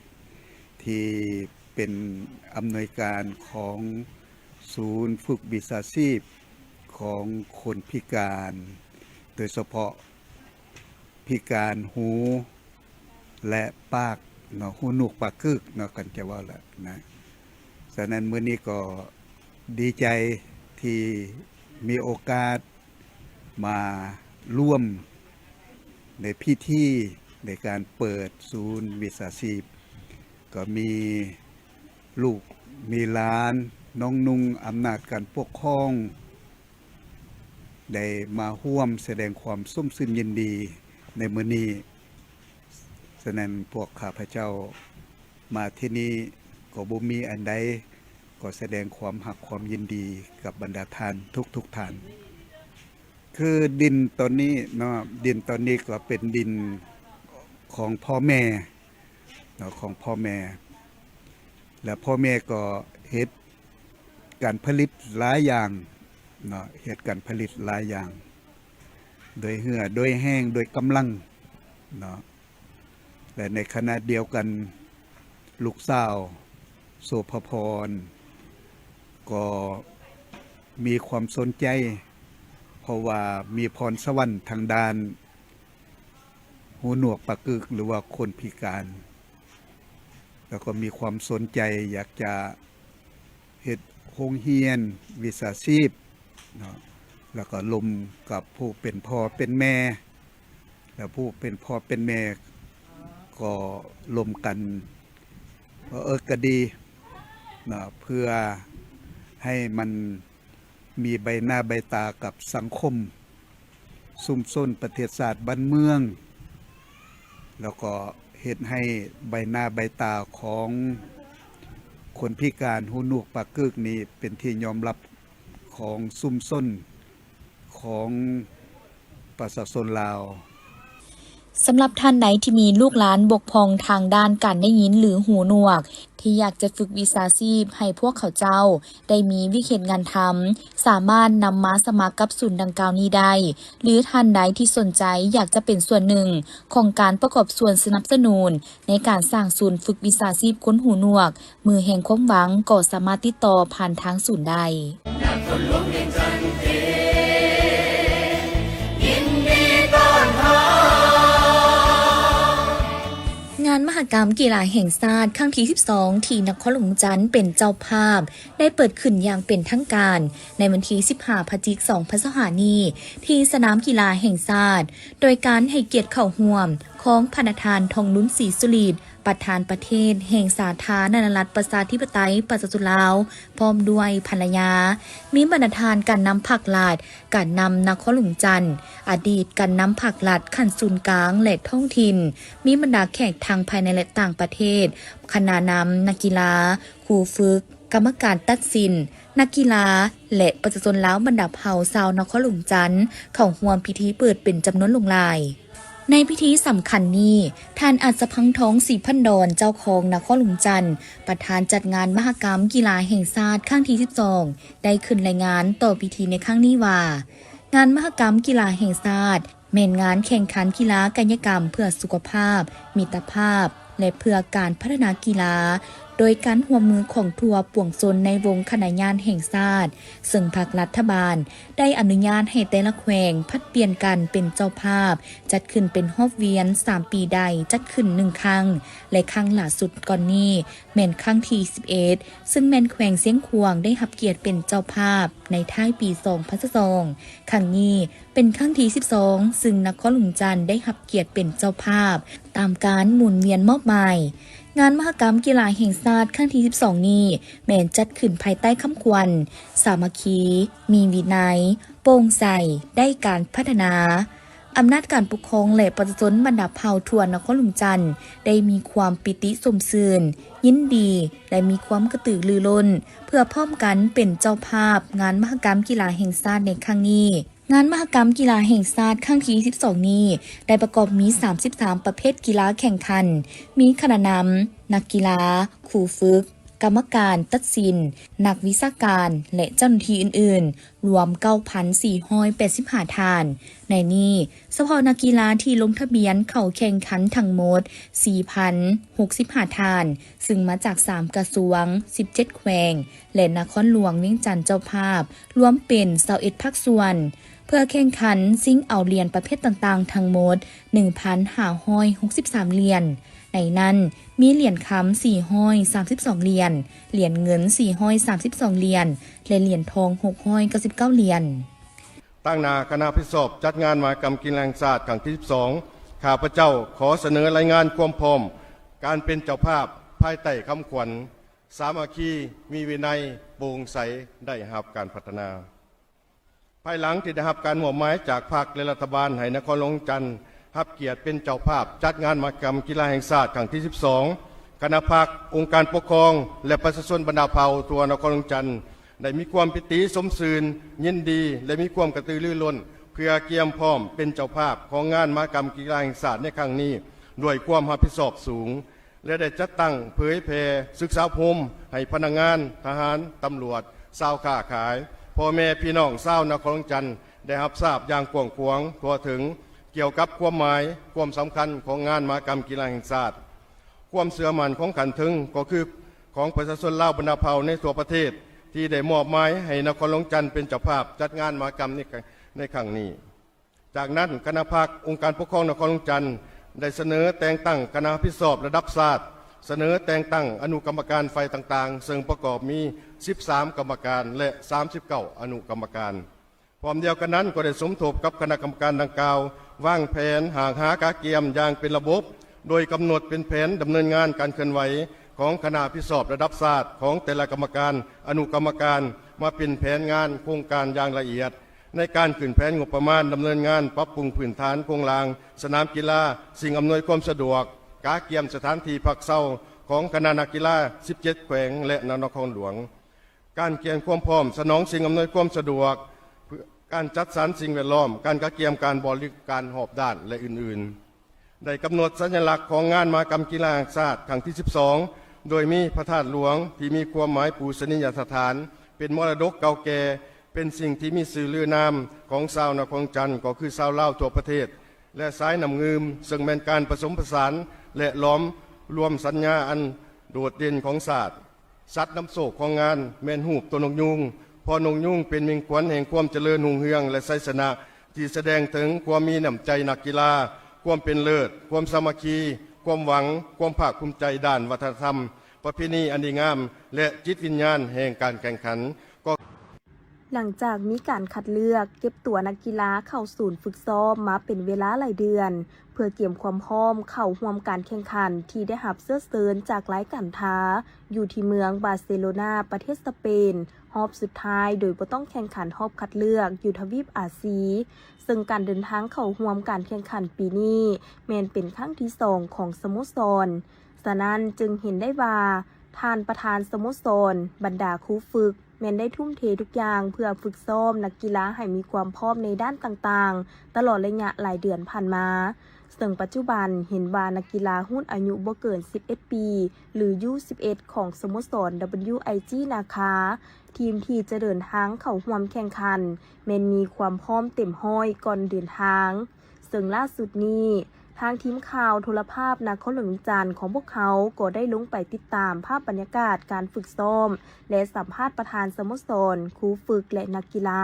ທີ່ເປັນອຳນວຍການຂອງສູນຝຶກວິຊາຊີບຂອງຄົນພິການ ໂດຍສະເພາະພິການຫູ ແລະ ປາກເນາະ, ຫູໜວກປາກກຶກເນາະ ຄັນຈະເວົ້າລະນະ. ສະນັ້ນ ມື້ນີ້ກໍດີໃຈທີ່ ມີໂອກາດມາຮ່ວມໃນພິທີໃນການເປີດສູນວິຊາຊີບ ກໍມີລູກມີຫຼານ ນ້ອງນຸ່ງ ອຳນາດການປົກຄອງ ໄດ້ມາຮ່ວມສະແດງຄວາມຊົມຊື່ນຍິນດີໃນມື້ນີ້. ສະນັ້ນ ພວກຂ້າພະເຈົ້າມາທີ່ນີ້ກໍບໍ່ມີອັນໃດ ກໍສະແດງຄວາມຮັກຄວາມຍິນດີກັບບັນດາທ່ານທຸກໆທ່ານ. ຄືດິນຕອນນີ້ເນາະ ດິນຕອນນີ້ກໍເປັນດິນຂອງພໍ່ແມ່ເນາະ ຂອງພໍ່ແມ່ ແລະ ພໍ່ແມ່ກໍເຮັດການຜະລິດຫຼາຍຢ່າງເນາະ ເຮັດການຜະລິດຫຼາຍຢ່າງ ໂດຍເຫື່ອ ໂດຍແຮງ ໂດຍກຳລັງເນາະ. ແລະ ໃນຂະນະດຽວກັນ ລູກສາວ ໂສພະພອນ ກໍມີຄວາມສົນໃຈ ເພາະວ່າມີພອນສະຫວັນທາງດ້ານຫູໜວກປາກຶກ ຫຼືວ່າຄົນພິການ ແລ້ວກໍມີຄວາມສົນໃຈຢາກຈະເຮັດໂຮງຮຽນວິຊາຊີບເນາະ ແລ້ວກໍລົມກັບຜູ້ເປັນພໍ່ເປັນແມ່ ແລ້ວຜູ້ເປັນພໍ່ເປັນແມ່ກໍລົມກັນວ່າ ເອີ ກໍດີເນາະ ເພື່ອໃຫ້ມັນມີໃບໜ້າໃບຕາກັບສັງຄົມ ຊຸມຊົນ ປະເທດຊາດ ບ້ານເມືອງ ແລ້ວກໍເຮັດໃຫ້ໃບໜ້າໃບຕາຂອງຄົນພິການຫູໜວກປາກຶກນີ້ເປັນທີ່ຍອມຮັບຂອງຊຸມຊົນ ຂອງປະຊາຊົນລາວ. ສຳລັບທ່ານໃດທີ່ມີລູກຫຼານບົກຜ່ອງທາງດ້ານການໄດ້ຍິນ ຫຼື ຫູໜວກ ທີ່ຢາກຈະຝຶກວິຊາຊີບໃຫ້ພວກເຂົາເຈົ້າໄດ້ມີວຽກເຮັດງານທຳ ສາມາດນຳມາສະໝັກກັບສູນດັ່ງກ່າວນີ້ໄດ້ ຫຼື ທ່ານໃດທີ່ສົນໃຈຢາກຈະເປັນສ່ວນໜຶ່ງຂອງການປະກອບສ່ວນສະໜັບສະໜູນໃນການສ້າງສູນຝຶກວິຊາຊີບຄົນຫູໜວກ ມືແຫ່ງຄວາມຫວັງ ກໍສາມາດຕິດຕໍ່ຜ່ານທາງສູນໄດ້. ງານມະຫະກຳກິລາແຫ່ງຊາດຄັ້ງທີສິບສອງ ທີ່ນະຄອນຫຼວງວຽງຈັນເປັນເຈົ້າພາບ ໄດ້ເປີດຂຶ້ນຢ່າງເປັນທາງການໃນວັນທີສິບຫ້າ ພະຈິກ ສອງພັນຊາວຫ້ານີ້ ທີ່ສະໜາມກິລາແຫ່ງຊາດ ໂດຍການໃຫ້ກຽດເຂົ້າຮ່ວມຂອງພະນະທ່ານ ທອງລຸນ ສີສຸລີດ ປະທານປະເທດແຫ່ງສາທາລະນະລັດ ປະຊາທິປະໄຕ ປະຊາຊົນລາວ ພ້ອມດ້ວຍພັນລະຍາ, ມີບັນດາທ່ານການນຳພັກລັດ, ການນຳນະຄອນຫຼວງຈັນ, ອະດີດການນຳພັກລັດຂັ້ນສູນກາງ ແລະ ທ້ອງຖິ່ນ, ມີບັນດາແຂກທັງພາຍໃນ ແລະ ຕ່າງປະເທດ, ຄະນະນຳ, ນັກກິລາ, ຄູຝຶກ, ກຳມະການຕັດສິນ, ນັກກິລາ ແລະ ປະຊາຊົນລາວບັນດາເຜົ່າຊາວນະຄອນຫຼວງຈັນ ເຂົ້າຮ່ວມພິທີເປີດເປັນຈຳນວນຫຼວງຫຼາຍ. ໃນພິທີສຳຄັນນີ້, ທ່ານ ອັດສະພັງທອງ ສີພັນດອນ ເຈົ້າຄອງນະຄອນຫຼວງຈັນ, ປະທານຈັດງານມະຫະກຳກິລາແຫ່ງຊາດຄັ້ງທີສິບສອງ ໄດ້ຂຶ້ນລາຍງານຕໍ່ພິທີໃນຄັ້ງນີ້ວ່າ, ງານມະຫະກຳກິລາແຫ່ງຊາດ ແມ່ນງານແຂ່ງຂັນກິລາກາຍະກຳເພື່ອສຸຂະພາບ, ມິດຕະພາບ ແລະ ເພື່ອການພັດທະນາກິລາ ໂດຍການຮ່ວມມືຂອງທົ່ວປວງຊົນໃນວົງຄະນະຍາດແຫ່ງຊາດ, ເຊິ່ງພັກລັດຖະບານໄດ້ອະນຸຍາດໃຫ້ແຕ່ລະແຂວງຜັດປ່ຽນກັນເປັນເຈົ້າພາບ, ຈັດຂຶ້ນເປັນຮອບວຽນສາມປີໃດຈັດຂຶ້ນໜຶ່ງຄັ້ງ ແລະ ຄັ້ງຫຼ້າສຸດກ່ອນນີ້ແມ່ນຄັ້ງທີສິບເອັດ ເຊິ່ງແມ່ນແຂວງຊຽງຂວາງໄດ້ຮັບກຽດເປັນເຈົ້າພາບໃນທ້າຍປີສອງພັນຊາວສອງ. ຄັ້ງນີ້ ເປັນຄັ້ງທີສິບສອງ ຊຶ່ງນະຄອນຫຼວງຈັນໄດ້ຮັບກຽດເປັນເຈົ້າພາບ ຕາມການໝູນວຽນມອບໝາຍ. ງານມະຫະກຳກິລາແຫ່ງຊາດຄັ້ງທີສິບສອງນີ້ ແມ່ນຈັດຂຶ້ນພາຍໃຕ້ຄຳຂວັນ ສາມັກຄີ, ມີວິໄນ, ໂປ່ງໃສ, ໄດ້ການພັດທະນາ. ອຳນາດການປົກຄອງ ແລະ ປະຊາຊົນບັນດາເຜົ່າທົ່ວນະຄອນຫຼວງຈັນ ໄດ້ມີຄວາມປີຕິຊົມຊື່ນ, ຍິນດີ ແລະ ມີຄວາມກະຕືລືລົ້ນ ເພື່ອພ້ອມກັນເປັນເຈົ້າພາບງານມະຫະກຳກິລາແຫ່ງຊາດໃນຄັ້ງນີ້. ງານມະຫະກຳກິລາແຫ່ງຊາດຄັ້ງທີສິບສອງນີ້ ໄດ້ປະກອບມີສາມສິບສາມປະເພດກິລາແຂ່ງຂັນ, ມີຄະນະນຳ, ນັກກິລາ, ຄູຝຶກ, ກຳມະການຕັດສິນ, ນັກວິຊາການ ແລະ ເຈົ້າໜ້າທີ່ອື່ນໆ ລວມເກົ້າພັນສີ່ຮ້ອຍແປດສິບຫ້າທ່ານ. ໃນນີ້, ສະເພາະນັກກິລາທີ່ລົງທະບຽນເຂົ້າແຂ່ງຂັນທັງໝົດ ສີ່ພັນຫົກສິບຫ້າທ່ານ, ຊຶ່ງມາຈາກສາມກະຊວງ, ສິບເຈັດແຂວງ ແລະ ນະຄອນຫຼວງວຽງຈັນເຈົ້າພາບ, ລວມເປັນຊາວເອັດພາກສ່ວນ, ເພື່ອແຂ່ງຂັນຊິງເອົາຫຼຽນປະເພດຕ່າງໆທັງໝົດ ໜຶ່ງພັນຫ້າຮ້ອຍຫົກສິບສາມຫຼຽນ. ໃນນັ້ນ ມີຫຼຽນຄຳສີ່ຮ້ອຍສາມສິບສອງຫຼຽນ, ຫຼຽນເງິນສີ່ຮ້ອຍສາມສິບສອງຫຼຽນ ແລະ ຫຼຽນທອງຫົກຮ້ອຍເກົ້າສິບເກົ້າຫຼຽນ. ຕາງໜ້າຄະນະຮັບຜິດຊອບຈັດງານມະຫະກຳກິລາແຫ່ງຊາດຄັ້ງທີສິບສອງ ຂ້າພະເຈົ້າຂໍສະເໜີລາຍງານຄວາມພ້ອມການເປັນເຈົ້າພາບ ພາຍໃຕ້ຄຳຂວັນ ສາມັກຄີ, ມີວິໄນ, ໂປ່ງໃສ, ໄດ້ຮັບການພັດທະນາ. ພາຍຫຼັງທີ່ໄດ້ຮັບການມອບໝາຍຈາກພັກ ແລະ ລັດຖະບານໃຫ້ນະຄອນຫຼວງວຽງຈັນຮັບກຽດເປັນເຈົ້າພາບຈັດງານມະຫະກຳກິລາແຫ່ງຊາດຄັ້ງທີສິບສອງ, ຄະນະພັກ, ອົງການປົກຄອງ ແລະ ປະຊາຊົນບັນດາເຜົ່າທົ່ວນະຄອນຫຼວງວຽງຈັນ ໄດ້ມີຄວາມປີຕິຊົມຊື່ນຍິນດີ ແລະ ມີຄວາມກະຕືລືລົ້ນ ເພື່ອກຽມພ້ອມເປັນເຈົ້າພາບຂອງງານມະຫະກຳກິລາແຫ່ງຊາດໃນຄັ້ງນີ້ ດ້ວຍຄວາມຮັບຜິດຊອບສູງ ແລະ ໄດ້ຈັດຕັ້ງເຜີຍແຜ່ສຶກສາອົບຮົມໃຫ້ພະນັກງານ, ທະຫານ, ຕຳຫຼວດ, ຊາວຄ້າຂາຍ, ພໍ່ແມ່ພີ່ນ້ອງຊາວນະຄອນຫຼວງວຽງຈັນ ໄດ້ຮັບຊາບຢ່າງກວ້າງຂວາງທົ່ວເຖິງ ກ່ຽວກັບຄວາມໝາຍ, ຄວາມສຳຄັນຂອງງານມະຫະກຳກິລາແຫ່ງຊາດ. ຄວາມເຊື່ອໝັ້ນຂອງຂັ້ນເທິງກໍຄືຂອງປະຊາຊົນລາວບັນດາເຜົ່າໃນທົ່ວປະເທດ ທີ່ໄດ້ມອບໝາຍໃຫ້ນະຄອນຫຼວງວຽງຈັນເປັນເຈົ້າພາບຈັດງານມະຫະກຳໃນ ໃນຄັ້ງນີ້. ຈາກນັ້ນ, ຄະນະພັກ, ອົງການປົກຄອງນະຄອນຫຼວງວຽງຈັນ ໄດ້ສະເໜີແຕ່ງຕັ້ງຄະນະຮັບຜິດຊອບລະດັບຊາດ, ສະເໜີແຕ່ງຕັ້ງອະນຸກຳມະການຝ່າຍຕ່າງໆ ເຊິ່ງປະກອບມີສິບສາມກຳມະການ ແລະ ສາມສິບເກົ້າອະນຸກຳມະການ. ພ້ອມດຽວກັນນັ້ນກໍໄດ້ສົມທົບກັບຄະນະກຳມະການດັ່ງກ່າວ ວາງແຜນ, ຮ່າງຫາ, ກະກຽມຢ່າງເປັນລະບົບ, ໂດຍກຳນົດເປັນແຜນດຳເນີນງານການເຄື່ອນໄຫວຂອງຄະນະຮັບຜິດຊອບລະດັບຊາດຂອງແຕ່ລະກຳມະການ, ອະນຸກຳມະການ ມາເປັນແຜນງານໂຄງການຢ່າງລະອຽດ ໃນການຂຶ້ນແຜນງົບປະມານດຳເນີນງານປັບປຸງພື້ນຖານໂຄງລ່າງສະໜາມກິລາ, ສິ່ງອຳນວຍຄວາມສະດວກ, ກະກຽມສະຖານທີ່ພັກເຊົາຂອງຄະນະນັກກິລາສິບເຈັດແຂວງ ແລະ ນະຄອນຫຼວງ. ການກຽມຄວາມພ້ອມສະໜອງສິ່ງອຳນວຍຄວາມສະດວກ, ການຈັດສັນສິ່ງແວດລ້ອມ, ການກະກຽມການບໍລິການຮອບດ້ານ ແລະ ອື່ນໆ. ໄດ້ກຳນົດສັນຍະລັກຂອງງານມະຫະກຳກິລາແຫ່ງຊາດຄັ້ງທີສິບສອງ ໂດຍມີພະທາດຫຼວງທີ່ມີຄວາມໝາຍປູຊະນີຍະສະຖານ ເປັນມໍລະດົກເກົ່າແກ່, ເປັນສິ່ງທີ່ມີຊື່ລືນາມຂອງຊາວນະຄອນວຽງຈັນ ກໍຄືຊາວລາວທົ່ວປະເທດ ແລະ ສາຍນ້ຳງື່ມ, ເຊິ່ງແມ່ນການປະສົມປະສານ ແລະ ຫຼອມລວມສັນຍາອັນໂດດເດັ່ນຂອງຊາດ. ສັດນຳໂຊກຂອງງານແມ່ນຮູບໂຕນົກຍູງ, ເພາະນົກຍູງເປັນມິ່ງຂວັນແຫ່ງຄວາມຈະເລີນຮຸ່ງເຮືອງ ແລະ ໄຊຊະນະ ທີ່ສະແດງເຖິງຄວາມມີນ້ຳໃຈນັກກິລາ, ຄວາມເປັນເລີດ, ຄວາມສາມັກຄີ, ຄວາມຫວັງ, ຄວາມພາກພູມໃຈດ້ານວັດທະນະທຳ, ປະເພນີອັນດີງາມ ແລະ ຈິດວິນຍານແຫ່ງການແຂ່ງຂັນ. ຫຼັງຈາກມີການຄັດເລືອກເກັບຕົວນັກກິລາເຂົ້າສູນຝຶກຊ້ອມມາເປັນເວລາຫຼາຍເດືອນ ເພື່ອກຽມຄວາມພ້ອມເຂົ້າຮ່ວມການແຂ່ງຂັນທີ່ໄດ້ຮັບເຊື້ອເຊີນຈາກລາຍການທາ ຢູ່ທີ່ເມືອງບາເຊໂລນາ ປະເທດສະເປນ ຮອບສຸດທ້າຍໂດຍບໍ່ຕ້ອງແຂ່ງຂັນຮອບຄັດເລືອກຢູ່ທະວີບອາຊີ, ເຊິ່ງການເດີນທາງເຂົ້າຮ່ວມການແຂ່ງຂັນປີນີ້ແມ່ນເປັນຄັ້ງທີສອງຂອງສະໂມສອນ. ສະນັ້ນຈຶ່ງເຫັນໄດ້ວ່າ ທ່ານປະທານສະໂມສອນ, ບັນດາຄູຝຶກ ແມ່ນໄດ້ທຸ່ມເທທຸກຢ່າງເພື່ອຝຶກຊ້ອມນັກກິລາໃຫ້ມີຄວາມພ້ອມໃນດ້ານຕ່າງໆ ຕະຫຼອດໄລຍະຫຼາຍເດືອນຜ່ານມາ, ເຊິ່ງປັດຈຸບັນເຫັນວ່ານັກກິລາຮຸ່ນອາຍຸບໍ່ເກີນສິບເອັດປີ ຫຼື ຢູສິບເອັດ ຂອງສະໂມສອນ WIG ນາຄາ ທີມທີ່ຈະເດີນທາງເຂົ້າຮ່ວມແຂ່ງຂັນ ແມ່ນມີຄວາມພ້ອມເຕັມຮ້ອຍກ່ອນເດີນທາງ. ເຊິ່ງລ່າສຸດນີ້ ທາງທີມຂ່າວໂທລະພາບນະຄອນຫຼວງວຽງຈັນຂອງພວກເຮົາກໍໄດ້ລົງໄປຕິດຕາມພາບບັນຍາກາດການຝຶກຊ້ອມ ແລະ ສຳພາດປະທານສະໂມສອນ, ຄູຝຶກ ແລະ ນັກກິລາ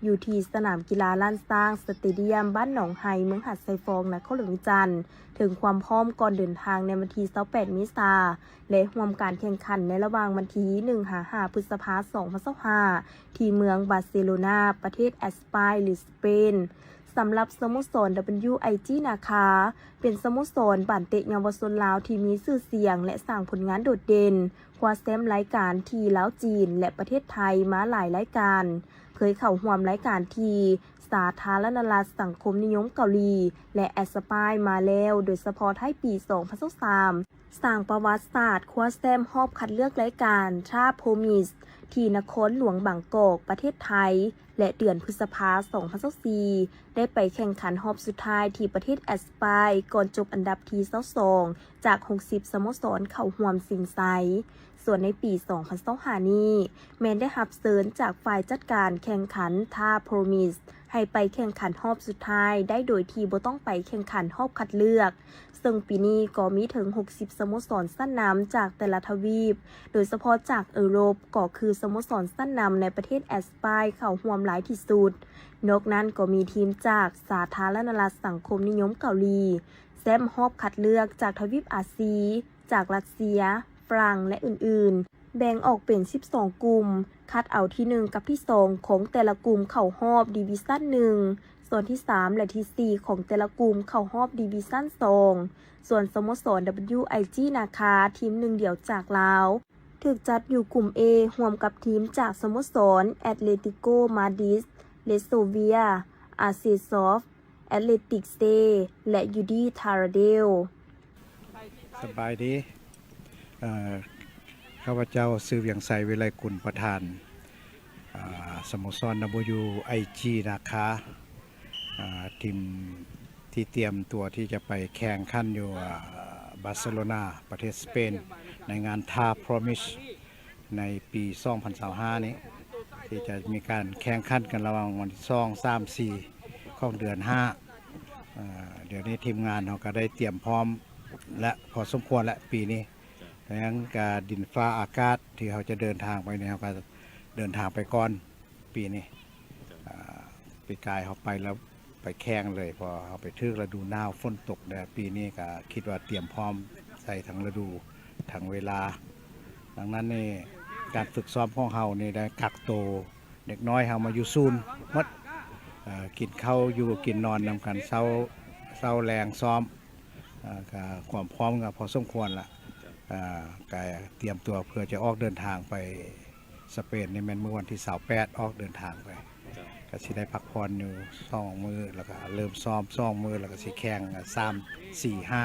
ຢູ່ທີ່ສະໜາມກິລາລ້ານຊ້າງ ສະເຕດຽມ ບ້ານໜອງໄຮ ເມືອງຫາດຊາຍຟອງ ນະຄອນຫຼວງວຽງຈັນ ເຖິງຄວາມພ້ອມກ່ອນເດີນທາງໃນວັນທີຊາວແປດ ເມສາ ແລະ ຮ່ວມການແຂ່ງຂັນໃນລະຫວ່າງວັນທີໜຶ່ງຫາຫ້າ ພຶດສະພາ ສອງພັນຊາວຫ້າ ທີ່ເມືອງບາເຊໂລນາ ປະເທດແອັດສະປາຍ ຫຼື ສະເປນ. ສຳລັບສະໂມສອນ WIG ນາຄາ ເປັນສະໂມສອນບານເຕະເຍົາວະຊົນລາວທີ່ມີຊື່ສຽງ ແລະ ສ້າງຜົນງານໂດດເດັ່ນ, ຄວ້າແຊ້ມລາຍການທີ່ລາວ, ຈີນ ແລະ ປະເທດໄທມາຫຼາຍລາຍການ, ເຄີຍເຂົ້າຮ່ວມລາຍການທີ່ສາທາລະນະລັດສັງຄົມນິຍົມເກົາຫຼີ ແລະ ແອັດສະປາຍມາແລ້ວ, ໂດຍສະເພາະທ້າຍປີສອງພັນຊາວສາມ ສ້າງປະຫວັດສາດຄວ້າແຊ້ມຮອບຄັດເລືອກລາຍການ Star Promise ທີ່ນະຄອນຫຼວງບາງກອກ ປະເທດໄທ ແລະ ເດືອນພຶດສະພາ ສອງພັນຊາວສີ່ ໄດ້ໄປແຂ່ງຂັນຮອບສຸດທ້າຍທີ່ປະເທດແອັດສະປາຍ ກ່ອນຈົບອັນດັບທີຊາວສອງ ຈາກ ຫົກສິບ ສະໂມສອນເຂົ້າຮ່ວມຊິງໄຊ. ສ່ວນໃນປີສອງພັນຊາວຫ້ານີ້ ແມ່ນໄດ້ຮັບເຊີນຈາກຝ່າຍຈັດການແຂ່ງຂັນ Star Promise ໃຫ້ໄປແຂ່ງຂັນຮອບສຸດທ້າຍໄດ້ໂດຍທີ່ບໍ່ຕ້ອງໄປແຂ່ງຂັນຮອບຄັດເລືອກ, ເຊິ່ງປີນີ້ກໍມີເຖິງ ຫົກສິບ ສະໂມສອນຊັ້ນນຳຈາກແຕ່ລະທະວີບ, ໂດຍສະເພາະຈາກເອີຣົບ ກໍຄືສະໂມສອນຊັ້ນນຳໃນປະເທດແອັດສະປາຍເຂົ້າຮ່ວມຫຼາຍທີ່ສຸດ. ນອກນັ້ນກໍມີທີມຈາກສາທາລະນະລັດສັງຄົມນິຍົມເກົາຫຼີ, ແຊ້ມຮອບຄັດເລືອກຈາກທະວີບອາຊີ, ຈາກລັດເຊຍ, ຝຣັ່ງ ແລະ ອື່ນໆ. ແບ່ງອອກເປັນສິບສອງກຸ່ມ, ຄັດເອົາທີໜຶ່ງກັບທີສອງຂອງແຕ່ລະກຸ່ມເຂົ້າຮອບດີວິຊັນໜຶ່ງ, ສ່ວນທີສາມ ແລະ ທີສີ່ຂອງແຕ່ລະກຸ່ມເຂົ້າຮອບດີວິຊັນສອງ. ສ່ວນສະໂມສອນ WIG ນາຄາ ທີມໜຶ່ງດຽວຈາກລາວ ຖືກຈັດຢູ່ກຸ່ມ A ຮ່ວມກັບທີມຈາກສະໂມສອນ Atletico Madrid, Real Sociedad, Ajax, Athletic C ແລະ Udi Taraddel. ສະບາຍດີ. ເອີ ຂ້າພະເຈົ້າຊື່ ວຽງໄຊ ວິໄລກຸນ ປະທານ ອາ ສະໂມສອນ WIG ນາຄາ. ອາ ທີມທີ່ຕຽມຕົວທີ່ຈະໄປແຂ່ງຂັນຢູ່ ອາ ບາເຊໂລນາ ປະເທດສະເປນ ໃນງານ Tour Promise ໃນປີສອງພັນຊາວຫ້ານີ້ ທີ່ຈະມີການແຂ່ງຂັນກັນລະຫວ່າງວັນທີສອງ ສາມ ສີ່ ຂອງເດືອນຫ້າ. ອາ ດຽວນີ້ທີມງານເຮົາກໍໄດ້ຕຽມພ້ອມ ແລະ ພໍສົມຄວນແຫຼະປີນີ້. ແຕ່ຫຍັງກະດິນຟ້າອາກາດທີ່ເຮົາຈະເດີນທາງໄປນີ້ ເຮົາກະເດີນທາງໄປກ່ອນປີນີ້. ອາ ປີກາຍເຮົາໄປແລ້ວໄປແຂ່ງເລີຍ ເພາະເຮົາໄປຖືກລະດູໜາວ ຝົນຕົກແດ່. ປີນີ້ກະຄິດວ່າຕຽມພ້ອມໃສ່ທັງລະດູ ທັງເວລາ. ດັ່ງນັ້ນນີ້ ການຝຶກຊ້ອມຂອງເຮົານີ້ໄດ້ກັກໂຕ ເດັກນ້ອຍເຮົາມາຢູ່ສູນໝົດ. ເອີ ກິນເຂົ້າຢູ່ກິນນອນນຳກັນ ເຊົ້າ ເຊົ້າແລງຊ້ອມ. ເອີ ກະຄວາມພ້ອມກະພໍສົມຄວນລະ. ເອີ ກະຕຽມຕົວເພື່ອຈະອອກເດີນທາງໄປສະເປນນີ້ແມ່ນມື້ວັນທີຊາວແປດ ອອກເດີນທາງໄປ. ກະຊິໄດ້ພັກຜ່ອນຢູ່ສອງມື້ ແລ້ວກະເລີ່ມຊ້ອມສອງມື້ ແລ້ວກະຊິແຂ່ງສາມ ສີ່ ຫ້າ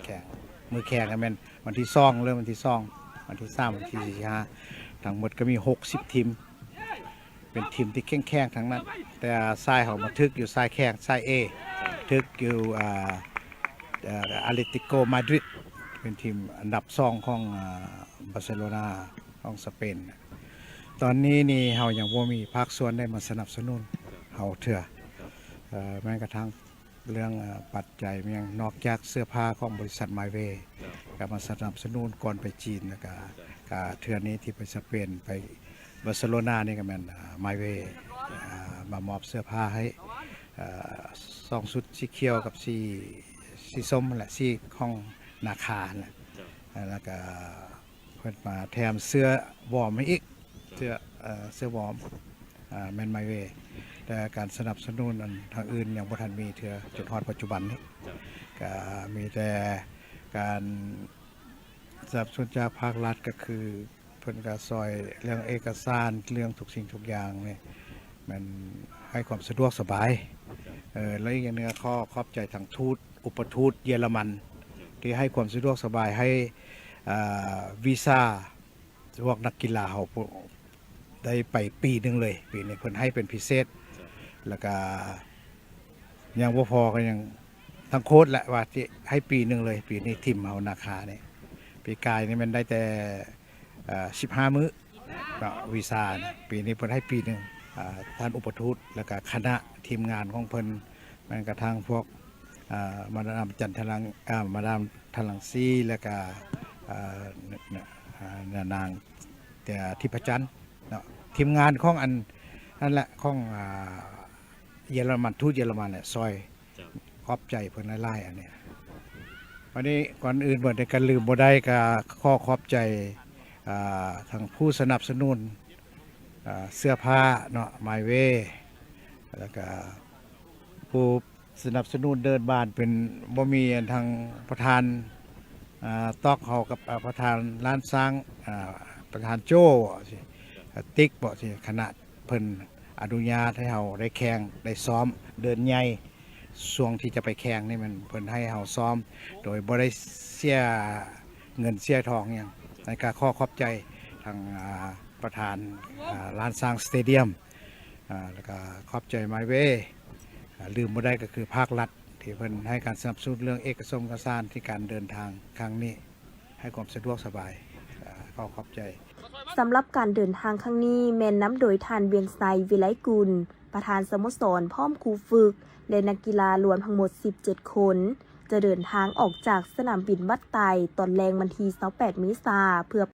ແຂ່ງ. ມື້ແຂ່ງກະແມ່ນວັນທີສອງ ເລີ່ມວັນທີສອງ ວັນທີສາມ ວັນທີສີ່ ຫ້າ. ທັງໝົດກະມີຫົກສິບທີມ. ເປັນທີມທີ່ເຄັ່ງແຂງທັງນັ້ນ ແຕ່ສາຍເຮົາມາຖືກຢູ່ສາຍແຂງ ສາຍ A ຖືກຢູ່ ອາ ອາ Atletico Madrid ເປັນທີມອັນດັບສອງຂອງ ອາ ບາເຊໂລນາຂອງສະເປນ. ຕອນນີ້ນີ້ເຮົາຍັງບໍ່ມີພາກສ່ວນໃດມາສະໜັບສະໜູນເຮົາເທື່ອ ເອີ ແມ່ນກະທັ່ງ ເລື່ອງ ອາ ປັດໄຈແມ່ນຫຍັງ ນອກຈາກເສື້ອຜ້າຂອງບໍລິສັດ My Way ເຈົ້າ ກະມາສະໜັບສະໜູນກ່ອນໄປຈີນ ແລ້ວກະ ເຈົ້າ ກະເທື່ອນີ້ທີ່ໄປສະເປນ ໄປບາເຊໂລນານີ້ກະແມ່ນ ອາ My Way ອາ ມາມອບເສື້ອຜ້າໃຫ້ ອາ ສອງຊຸດ ສີຂຽວກັບສີ ສີສົ້ມຫັ້ນແຫຼະ ສີຂອງນາຄາຫັ້ນແຫຼະ. ເຈົ້າ ອາ ແລ້ວກະ ເພິ່ນມາແຖມເສື້ອວອມໃຫ້ອີກ ເສື້ອ ເອີ ເສື້ອວອມ ອາ ແມ່ນ My Way ແຕ່ການສະໜັບສະໜູນອັນທາງອື່ນຍັງບໍ່ທັນມີເທື່ອ ຈົນຮອດປັດຈຸບັນນີ້. ກະມີແຕ່ການສະໜັບສະໜູນຈາກພາກລັດ ກະຄືເພິ່ນກະຊ່ອຍເລື່ອງເອກະສານ ເລື່ອງທຸກສິ່ງທຸກຢ່າງນີ້ ແມ່ນໃຫ້ຄວາມສະດວກສະບາຍ. ເອີ ແລະ ອີກຢ່າງໜຶ່ງກະຂໍຂອບໃຈທາງທູດ ອຸປະທູດເຢຍລະມັນ ທີ່ໃຫ້ຄວາມສະດວກສະບາຍ ໃຫ້ ອາ ວີຊາພວກນັກກິລາເຮົາ ໄດ້ໄປປີໜຶ່ງເລີຍ. ປີນີ້ເພິ່ນໃຫ້ເປັນພິເສດ ແລ້ວກະຍັງບໍ່ພໍ ກະຍັງທັງໂຄດແຫຼະວ່າຊິໃຫ້ປີໜຶ່ງເລີຍ. ປີນີ້ທີມເຮົານາຄານີ້ ປີກາຍນີ້ແມ່ນໄດ້ແຕ່ ອາ ສິບຫ້າມື້ເນາະ ວີຊານີ້ ປີນີ້ເພິ່ນໃຫ້ປີໜຶ່ງ. ອາ ທ່ານອຸປະທູດ ແລ້ວກະຄະນະທີມງານຂອງເພິ່ນ ແມ່ນກະທັ່ງພວກ ອາ ມາດາມຈັນທະລັງ ອາ ມາດາມທະລັງສີ ແລ້ວກະ ອາ ນາ ນາ ນາງ ທິບພະຈັນເນາະ ທີມງານຂອງອັນນັ້ນແຫຼະ ຂອງ ອາ ເຢຍລະມັນ ທູດເຢຍລະມັນແຫຼະ ຊ່ອຍ. ເຈົ້າ ຂອບໃຈເພິ່ນຫຼາຍໆ ອັນນີ້. ບາດນີ້ກ່ອນອື່ນເບິດນີ້ກະລືມບໍ່ໄດ້ ກະຂໍຂອບໃຈ ອາ ທາງຜູ້ສະໜັບສະໜູນ ອາ ເສື້ອຜ້າເນາະ My Way ແລ້ວກະຜູ້ ສະໜັບສະໜູນເດີ່ນບ້ານ ເປັນ ບໍ່ມີອັນທາງປະທານ ອາ ຕອກເຮົາກັບ ອາ ປະທານລ້ານຊ້າງ ອາ ປະທານໂຈ້ ອາ ຕິກບໍ ຊິ ຄະນະເພິ່ນອະນຸຍາດໃຫ້ເຮົາໄດ້ແຂ່ງໄດ້ຊ້ອມເດີ່ນໃຫຍ່. ຊ່ວງທີ່ຈະໄປແຂ່ງນີ້ແມ່ນເພິ່ນໃຫ້ເຮົາຊ້ອມໂດຍບໍ່ໄດ້ເສຍເງິນເສຍທອງຫຍັງ. ແລ້ວກະຂໍຂອບໃຈທາງ ອາ ປະທານ ອາ ລ້ານຊ້າງສະເຕດຽມ ອາ ແລ້ວກະຂອບໃຈ My Way ອາ ລືມບໍ່ໄດ້ກະຄືພາກລັດ ທີ່ເພິ່ນໃຫ້ການສະໜັບສະໜູນເລື່ອງເອກະສົນເອກະສານ ທີ່ການເດີນທາງຄັ້ງນີ້ໃຫ້ຄວາມສະດວກສະບາຍ. ອາ ຂໍຂອບໃຈ. ສຳລັບການເດີນທາງຄັ້ງນີ້ ແມ່ນນຳໂດຍທ່ານ ວຽງໄຊ ວິໄລກຸນ ປະທານສະໂມສອນ ພ້ອມຄູຝຶກ ແລະ ນັກກິລາລວມທັງໝົດສິບເຈັດຄົນ ຈະເດີນທາງອອກຈາກສະໜາມບິນວັດໄຕ ຕອນແລງວັນທີຊາວແປດເມສາ ເພື່ອ